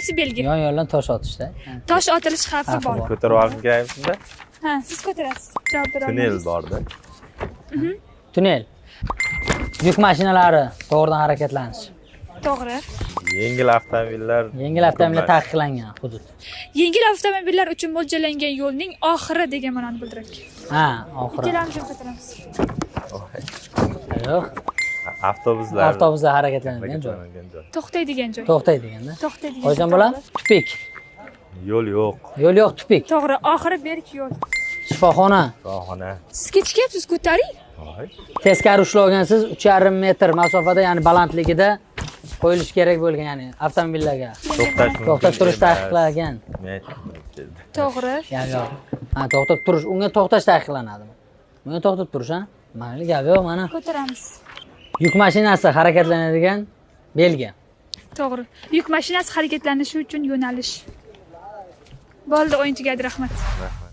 Qaysi belgi? Yon yondan tosh otishda. Ha. Tosh otilish xavfi Xavfi bor. bor. Ko'tarib olishim kerakmi shunda? Ha, siz ko'tarasiz. Javob bera Tunnel olmadingiz. borda. Tunnel. Yuk mashinalari to'g'ridan harakatlanishi. To'g'ri. Yengil avtomobillar. Yengil avtomobillar mumkin emas. taqiqlangan hudud. Yengil avtomobillar uchun mo'ljallangan yo'lning oxiri degan ma'noni bildirar ekan. Ha, oxiri. Ikkalamiz ham ko'taramiz. Yo'q. Avtobuslar. Avtobuslar harakatlanadigan joy. Harakatlanadigan joy. To'xtaydigan joy. To'xtaydiganda. To'xtaydigan. Qo'ysam joy. bo'ladi? Тупик. Yo'l yo'q. Yo'l yo'q, тупик. To'g'ri, oxiri berk yo'l. Shifoxona. Shifoxona. Siz kechikayapsiz, ko'taring. Voy. Teskari ushlagansiz 3,5 metr masofada, ya'ni balandligida qo'yilishi kerak bo'lgan, ya'ni avtomobillarga. To'xtash mumkin To'xtab turish emas. taqiqlangan. Men keldi. To'g'ri. Gap yo'q. Ha, to'xtab turish, unga to'xtash taqiqlanadi. Bunga to'xtab turish, ha? Mayli, gap yo'q, mana. Ko'taramiz. Yuk mashinasi harakatlanadigan belgi. To'g'ri. Yuk mashinasi harakatlanishi uchun yo'nalish. Bo'ldi, o'yin tugadi, rahmat. Rahmat.